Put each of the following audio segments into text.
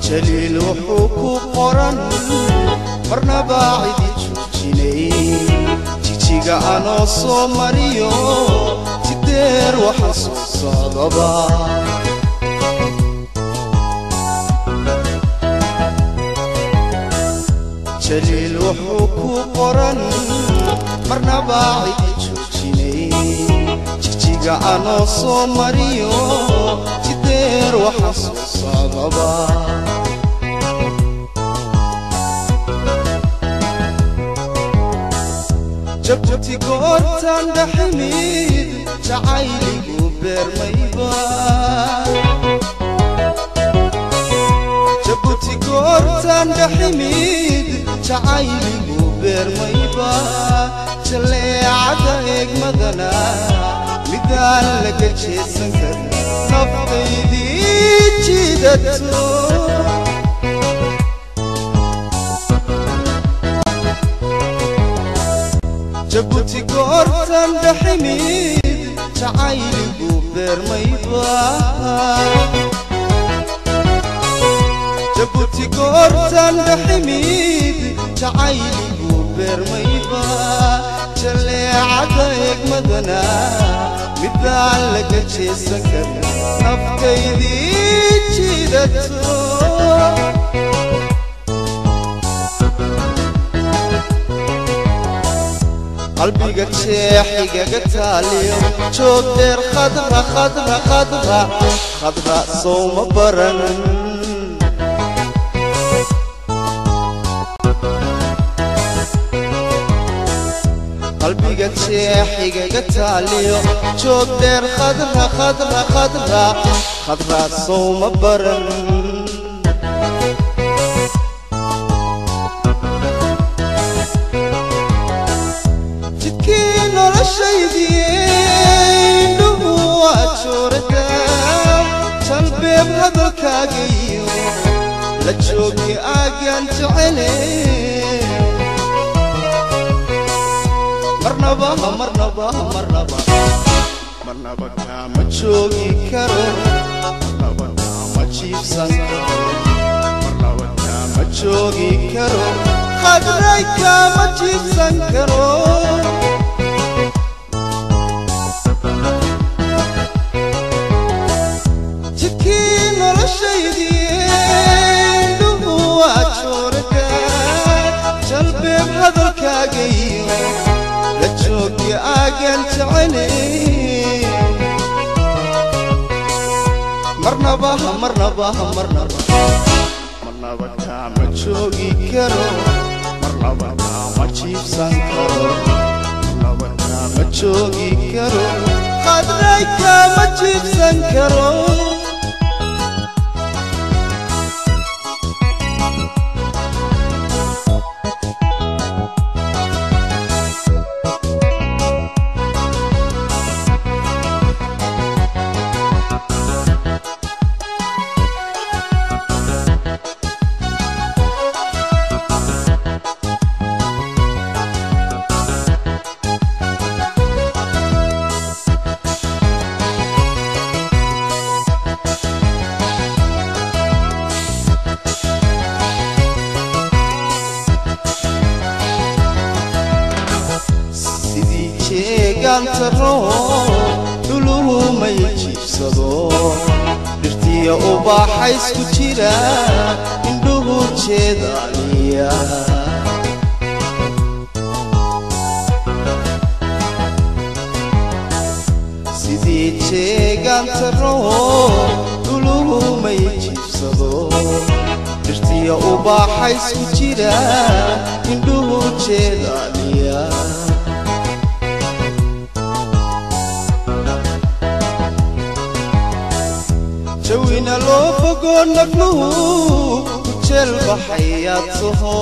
Jaliil wuxuu ku qoran marnaba cidi joojinay jijiga anoo soo mariyo jideer waxaan soo socdaba Jaliil wuxuu ku qoran marnaba cidi joojinay jijiga anoo soo mariyo jideer waxaan soo socdaba Jabuuti goortaan dhaximid jacayligu beermayba Jabuuti goortaan dhaximid jacayligu beermayba jaleecada eegmadana midaan laga jeesan karin naftaydii jiidato Jabuuti goortaan dhaximid jacayligu beermayba Jabuuti goortaan dhaximid jacayligu beermayba jaleecada eegmadana midaan laga jeesan karin naftaydii jiidato qalbiga jeexigaga taaliyo joog dheer khadra khadra khadra khadra sowma baran qalbiga jeexigaga taaliyo joog dheer khadra khadra khadra khadra sowma baran Jalbeeb hadalkaaga iyo la joogi aagaan jecele marnaba marnaba marnaba marnaba kaama joogi karo marnaba kaama jiibsan karo marnaba kaama joogi karo khadray kaama jiibsan karo Jalbeeb hadalkaaga iyo la joogi aagaan jecele marnaba marnaba marnaba marnaba kaama joogi karo marnaba kaama jiibsan karo marnaba kaama joogi karo khadray kaama jiibsan karo Dhuluhu may jiibsado dhirtiya ubaxa isku jira indhuhu jeedaliya Sidii jeegaanta roob dhuluhu may jiibsado dhirtiya ubaxa isku jira indhuhu jeedaliya bogo nafluhu ku jeel baxayaad taho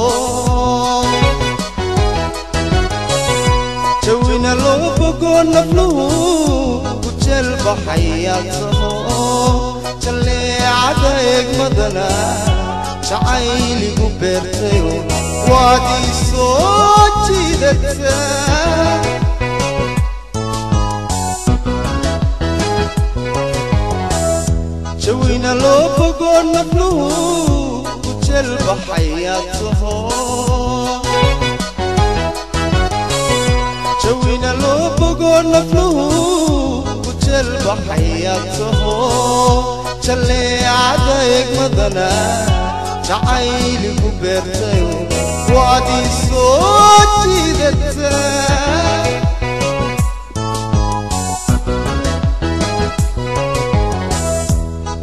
jawina loo bogo nafluhu ku jeel baxayaad taho jaleecada eegmadana jacayligu beertayo waad ii soo jiidataa jawina loo bogo nafluhu ku jeel baxayaad taho jawina loo bogo nafluhu ku jeel baxayaad taho jaleecada eegmadana jacayligu beertayo waad ii soo jiidataa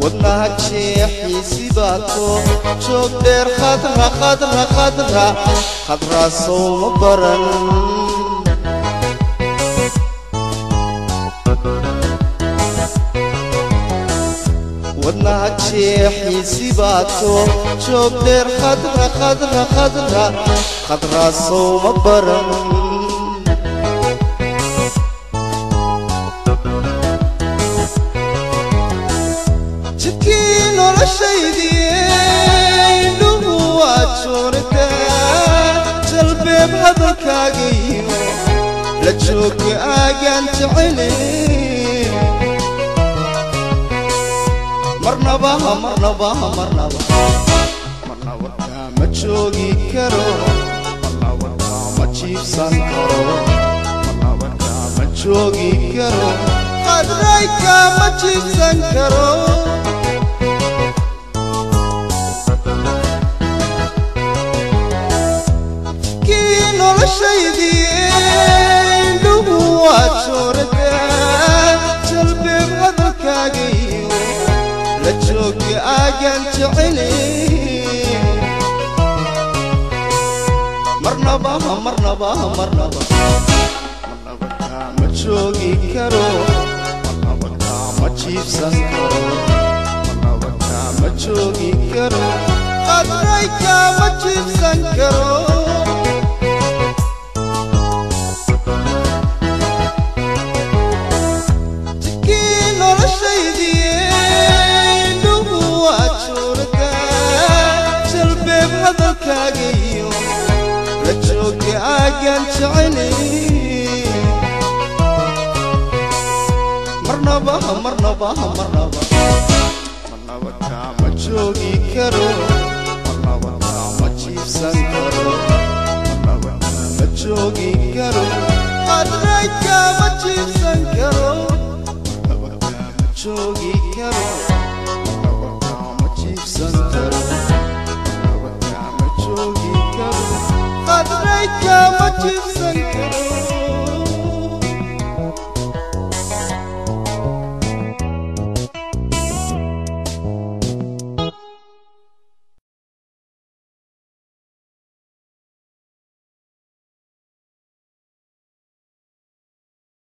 wadnaha jeexiisi baato joog dheer khadra khadra khadra khadra sowma baran wadnaha jeexiisi baato joog dheer khadra khadra khadra khadra sowma baran jidkii noloshaydii indhuhu waa jooritaa jalbeeb hadalkaaga iyo la jooga aagaan jecelin marnaba marnaba marnaba marnaba kaama joogi karo marnaba kaama jiibsan karo marnaba kaama joogi karo qadray kaama jiibsan karo kii noloshaydii indhuhu waa jooritaa jalbeeb hadalkaaga iyo la jooga aagaan jecelin marnaba marnaba marnaba marnaba kaama joogi karo marnaba kaama jiibsan karo marnaba kaama joogi karo qadray kaama jiibsan karo jidkii noloshaydii indhuhu waa jooritaa jalbeeb hadalkaaga iyo la jooga aagaan jecelin marnaba marnaba marnaba marnaba kaama joogi karo marnaba kaama jiibsan karo marnaba kaama joogi karo qadray kaama jiibsan karo marnaba kaama joogi karo.